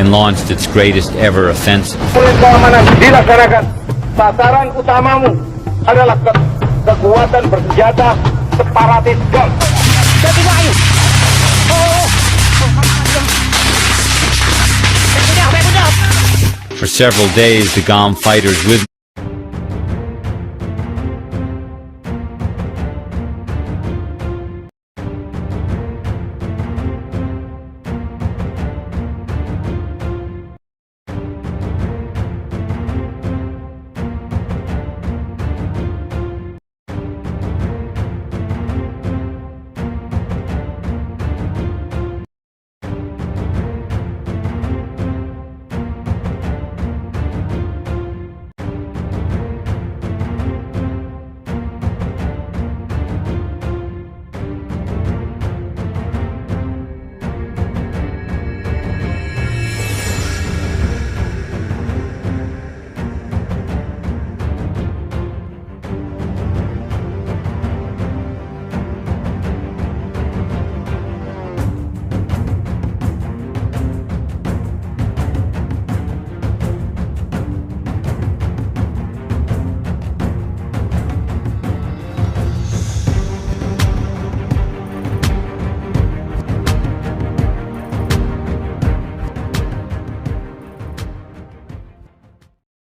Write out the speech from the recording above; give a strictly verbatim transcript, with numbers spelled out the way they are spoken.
and launched its greatest ever offensive. Perintah mana dilaksanakan, sasaran utamamu adalah ke- kekuatan bersenjata separatis GAM. For several days, the GAM fighters with